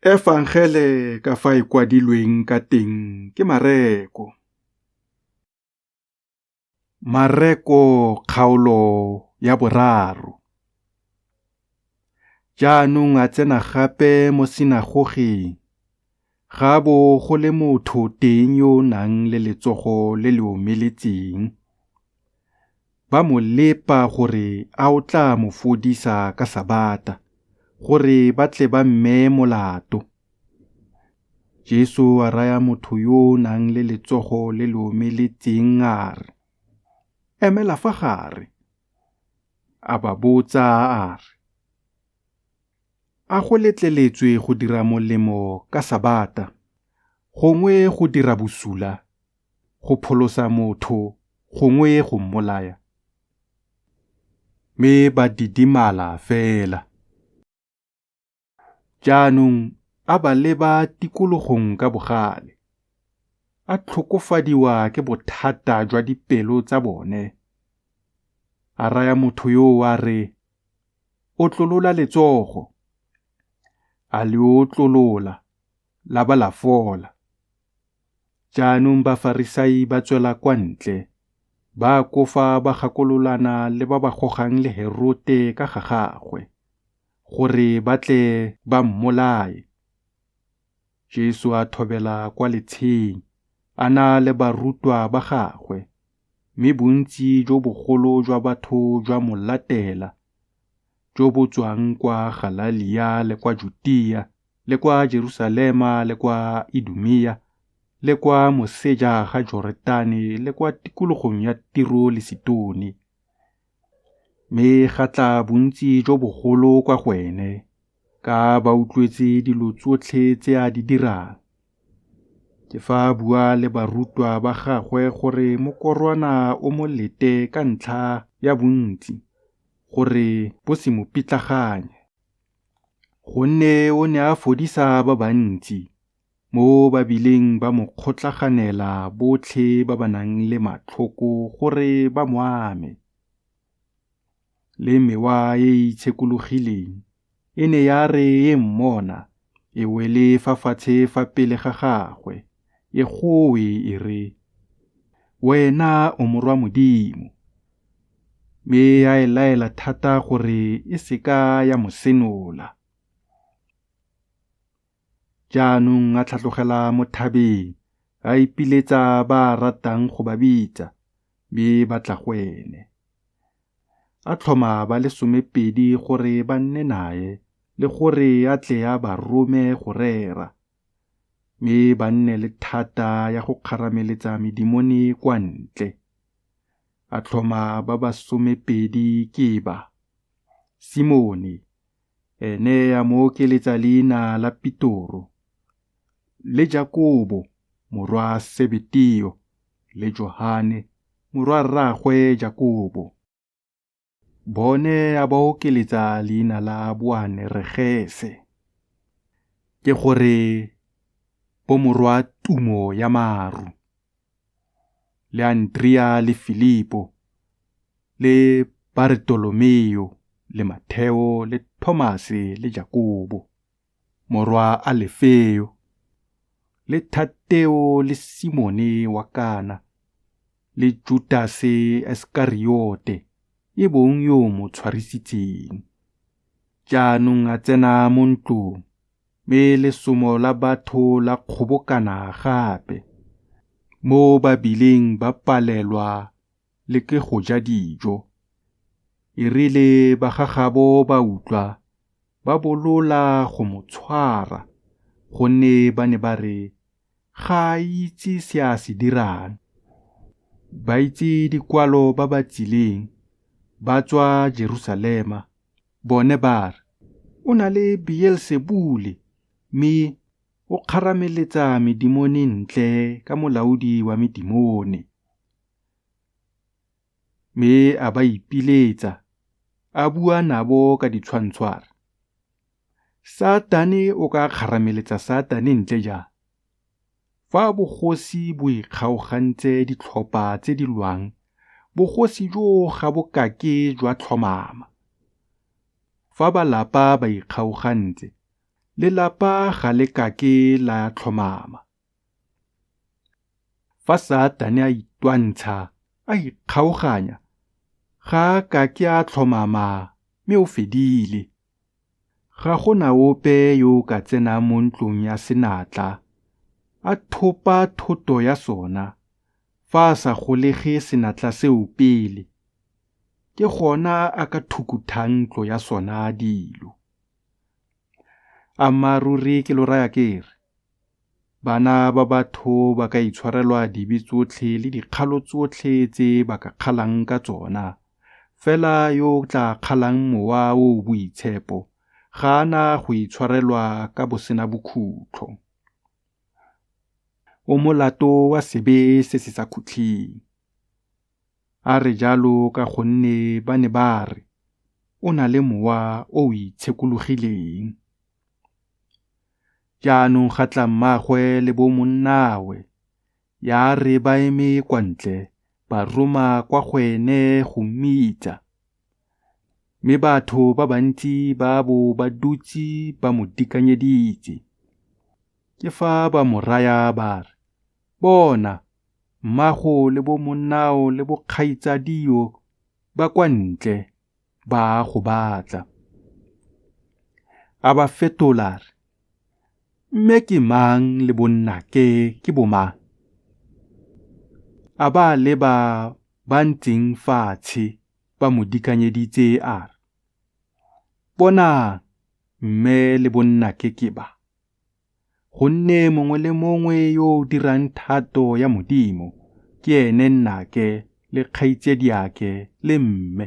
Efangele ka fa e kwadilweng ka teng ke Mareko. Mareko kgaolo ya 3. Jaanong a tsena gape mo sinagogeng, ga bo go le motho teng yo o nang le letsogo le le omeletseng. Ba mo lepa gore a o tla mo fodisa ka Sabata, gore ba tle ba mmee molato. Jesu a raya motho yo o nang le letsogo le le omeletseng a re, Emela fa gare. A ba botsa a re, A go letleletswe go dira molemo ka Sabata, gongwe go dira bosula, go pholosa motho gongwe go mmolaya? Mme ba didimala fela. Jaanong a ba leba tikologong ka bogale, a tlhokofadiwa ke bothata jwa dipelo tsa bone. A raya motho yoo a re, Otlolola letsogo. A le otlolola, la ba la fola. Jaanong Bafarisai ba tswela kwa ntle, ba akofa ba gakololana le ba ba gogang le Herote ka ga gagwe, gore ba tle ba mmolaye. Jesu a thobela kwa letsheng, a na le barutwa ba gagwe, mme bontsi jo bogolo jwa batho jwa mo latela, jo bo tswang kwa Galelia le kwa Jutea le kwa Jerusalema le kwa Idumea le kwa moseja ga Joretane le kwa tikologong ya Tiro le Sitone. Mme ga tla bontsi jo bogolo kwa go ene, ka ba utlwetse dilo tsotlhe tse a di dirang. Ke fa a bua le barutwa ba gagwe gore mokorwana o mo lete ka ntlha ya bontsi, gore bo se mo pitlaganye. Gonne o ne a fodisa ba bantsi, mo ba bileng ba mo kgotlaganela botlhe ba ba nang le matlhoko gore ba mo ame. Le mewa e e itshekologileng e ne ya re e mmona e wele fa fatshe fa pele ga gagwe, e goe e re, Wena o Morwa Modimo. Mme a e laela thata gore e se ka ya mo senola. Jaanong a tlhatlogela mo thabeng, a ipiletsa ba a ratang go ba bitsa, mme ba tla go ene. A tlhoma ba le 12 gore ba nne nae le gore a tle a ba rome go rera, mme ba nne le thata ya go kgarameletsa medimone kwa ntle. A tlhoma ba ba 12 ke ba, Simone, ene a mo okeletsa leina la Petoro, le Jakobo morwa Sebeteo le Johane morwa rraagwe Jakobo. Bone a ba okeletsa leina la Boaneregese, ke gore bomorwa tumo ya maru, le Andrea le Filipo, le Baretolomeo le Matheo le Thomase le Jakobo morwa Alefeo, le Thateo le Simone wa Kana, le Judase Iskariote e bong yo o mo tshwarisitseng. Jaanong a tsena mo ntlong, mme lesomo la batho la kgobokana gape, mo ba bileng ba palelwa le ke go ja dijo. E rile ba ga gabo ba utlwa, ba bolola go mo tshwara, gonne ba ne ba re, Ga a itse se a se dirang. Baitse dikwalo ba ba tsileng ba tswa Jerusalema bone ba re, O na le Beelsebule, mme o kgarameletsa medimone ntle ka molaodi wa medimone. Mme a ba ipiletsa, a bua nabo ka ditshwantsho a re, Satane o ka kgarameletsa Satane ntle jang? Fa bogosi bo ikgaogantse ditlhopha tse di lwang, bogosi joo ga bo kake jwa tlhomama. Fa ba lapa ba ikgaogantse, lelapa ga le kake la tlhomama. Fa Satane a itwantsha a ikgaoganya, ga a kake a tlhomama mme o fedile. Ga go na ope yo o ka tsenang mo ntlong ya senatla a thopa thoto ya sona fa a sa golege senatla seo pele, ke gona a ka thukuthang ntlo ya sona dilo. Ammaaruri ke lo raya ke re, bana ba batho ba ka itshwarelwa dibe tsotlhe le dikgalo tsotlhe tse ba ka kgalang ka tsona, fela yo o tla kgalang Mowa o o Boitshepo ga a na go itshwarelwa ka bosenabokhutlo. O molato wa sebe se se sa khutleng. A re jalo ka gonne ba ne ba re, O na le mowa o o itshekologileng. Jaanong ga tla mmaagwe le bomonnawe, ya re ba eme kwa ntle, ba roma kwa go ene go mmitsa. Mme batho ba bantsi ba bo ba dutse ba mo dikanyeditse. Ke fa ba mo raya ba re, Bona, mmago le bomonnao le bokgaitsadio ba kwa ntle, ba a go batla. A ba fetola a re, Mme ke mang le bonnake ke bomang? A ba leba ba ntseng fatshe ba mo dikanyeditse a re, Bonang, mme le bonnake ke ba. Gonne mongwe le mongwe yo o dirang thato ya Modimo ke ene nnake le kgaitsadiake le mme.